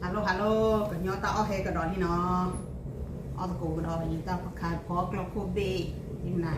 Hello hello, ကညီတၢ်အီၣ်ဟဲကဒီးလံနီၤ, အီၣ်သကိးကဒီး ယတၢ်ဖီခါဖီကျီခိၣ်ဘ့ၣ်, ဒ်မနၤ,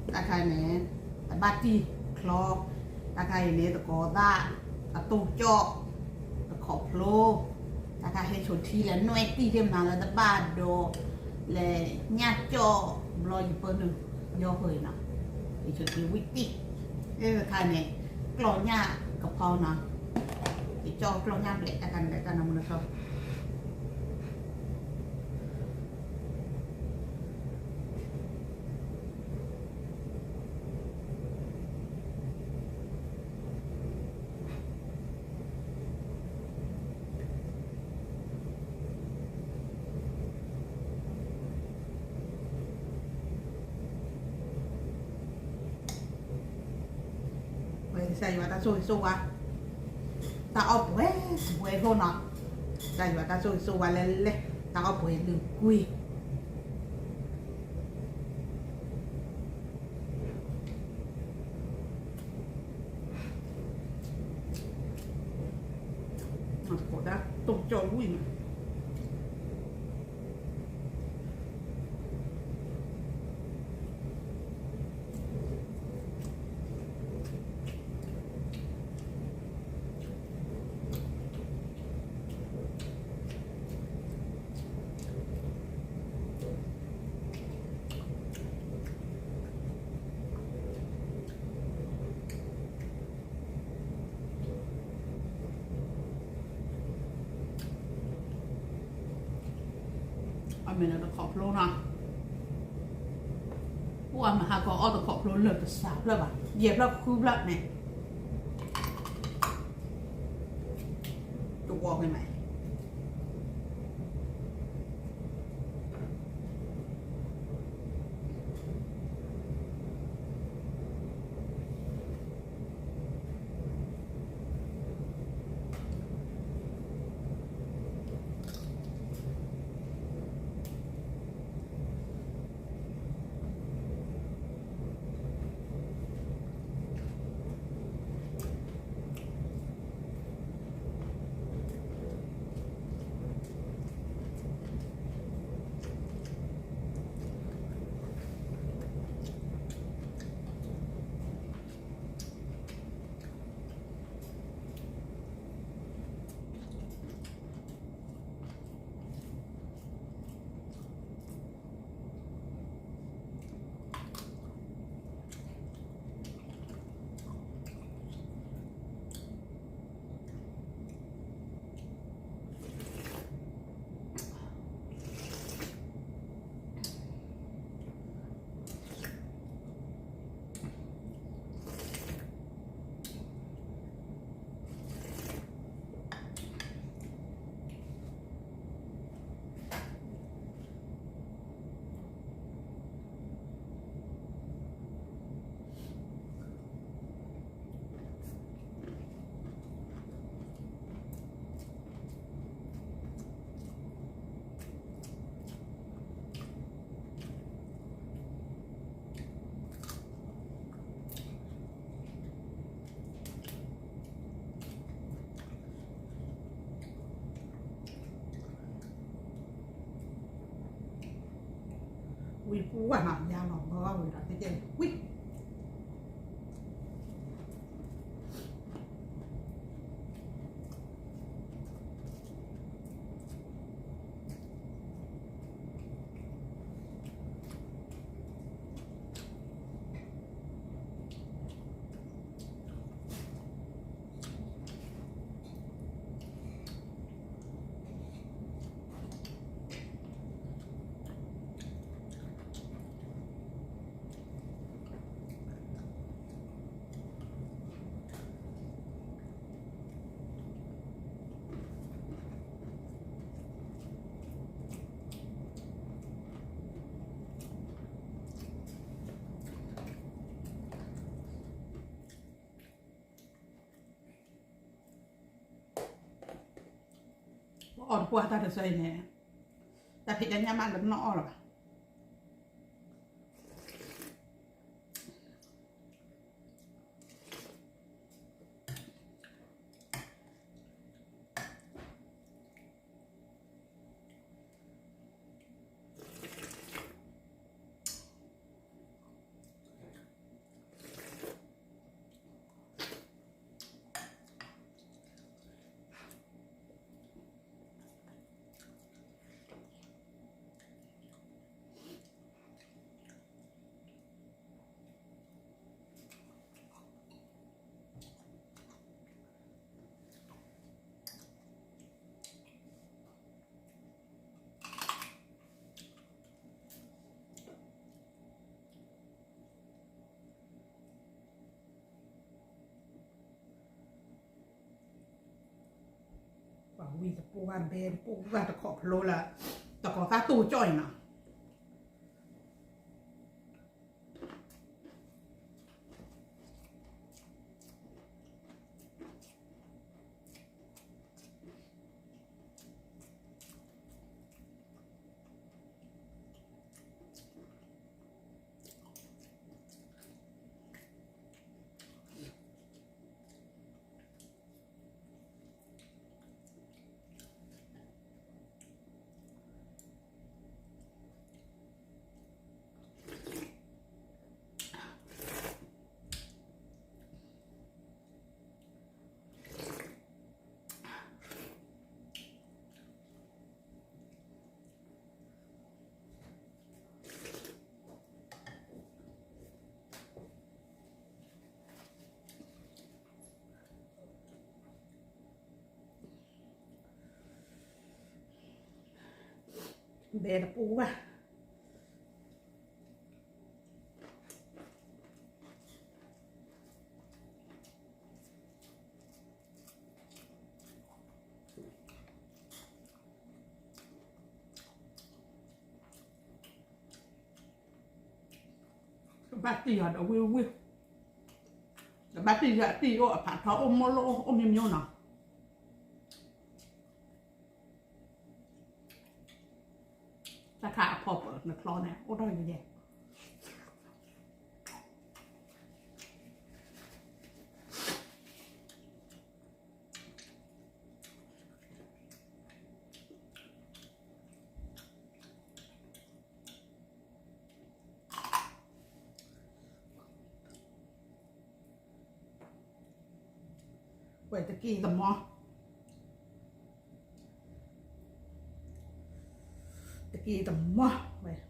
တၢ်ခါန့ၣ်, တဘၣ်တံၢ်ချီ, တၢ်ခါအံၤန့ၣ် သကိးသၣ်, အတိၢ်ကၠီၣ်, တခီဖျိ, တၢ်ခါဟဲဆိးထံလဲၤနွဲၣ်တံၢ်ဒ်မနၤလၢတဘၣ်ဒီး, လဲၤညၣ်ကၠီၣ်ဘျီယပၢနုာ်, ယီဃီၤအံၤနီၤ, ယဆိးထံဝံၣ်တံၢ်, တၢ်ခါန့ၣ်, ကျီၢ်ညၣ်ကဖီနီၤ, ယကၠီၣ်ကျီၢ်ညၣ်ဘျဲၣ် တၢ်ခါန့ၣ်လဲၤတၢ်နီၤမုၢ်နၤခီ ကစၢ်ယွၤတၢ်ဆိၣ်ဂ့ၤဆိၣ်ဝါ, တၢ်အီၣ်ပှဲၤပှဲၤဖိနီၤ, ကစၢ်ယွၤတၢ်ဆိၣ်ဂ့ၤဆိၣ်ဝါလဲၤလဲၤ, တၢ်အီၣ်ပှဲၤလုာ်ကွံာ် သကိးဒၣ်တိၢ်ကၠီၣ်ဝံၣ်မး အမ့ၢ်လၢတခီဖျိနီၤ, အိၣ်အမၤဟးဂီၤအီၣ်တခီဖျိလၢာ်တစှၤဖျၢၣ်ဘၣ်, ယဲၢ်ဖျၢၣ်ဃုဖျၢၣ်န့ၣ်, တဝီဖဲမး ဝံၤပူၤဝဲနီၤ ယၤလီၤဘၢဝဲဒီး ကဲကဲဝံၤ ပအီၣ်တပှၢ်တၢ်တဆၢအံၤန့ၣ် တၢ်ဖံးတၢ်ညၣ်မးလၢပနီၣ်အီၣ်လၢၤဘၣ်. တပူၤဘၣ်ဘဲ တပူၤဘၣ်တခီၣ်ဖျိလၢ တကီၤသၣ်တိၢ်ကၠီၣ်အံၤနီၤ. ဘဲတပူၤဘၣ်. ဘၣ်တံၢ်အီၤဒီးဝံၣ်ဝံၣ်, ဘၣ်တံၢ်ယၤတံၢ်အိၣ်အဖးထီအိၣ်မိၢ်လိၣ်အိၣ်မ့ၢ်မ့ၢ်နီၤ. တၢ်ခါအဖီပၢၢ်နချီန့ၣ် အိၣ်ထီၣ်ယဲၢ်ယဲၢ်. ဝဲတက့ၢ်တမီၢ်, တက့ၢ်တမီၢ်ဝဲ.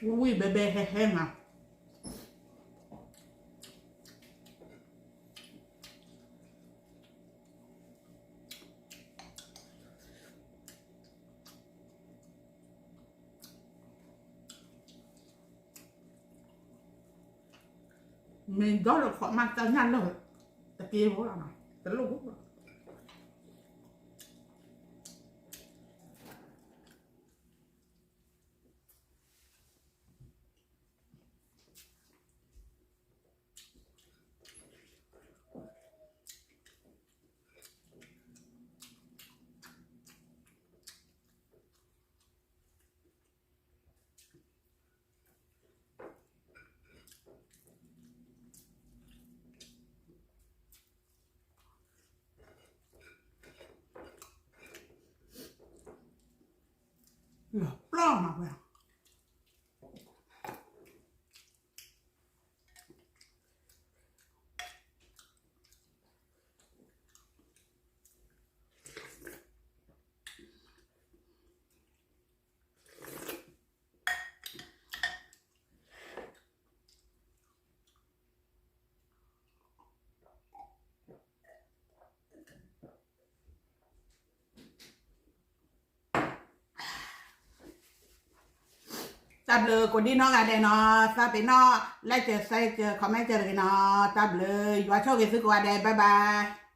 ဝံၣ်ဝံၣ်ဘဲဘဲဟဲဟဲမး. မ့ၢ်ဒီလၢခိးမးတၢ်ညၣ်လၢာ် တက့ဖိလီၤ, တလိၣ်ဖိလီၤ. လီၤပျီၢ်မးဝဲ တၢ်ဘျုးကိးဒံနီၢ်ဂၤဒဲးနီၤ, သးပ့ၤနီၣ် like စဲး comment တဂ့ၤနီၤ, တၢ်ဘျုး ယွၤဆိၣ်ဂ့ၤသုကိးဂၤဒဲး bye bye.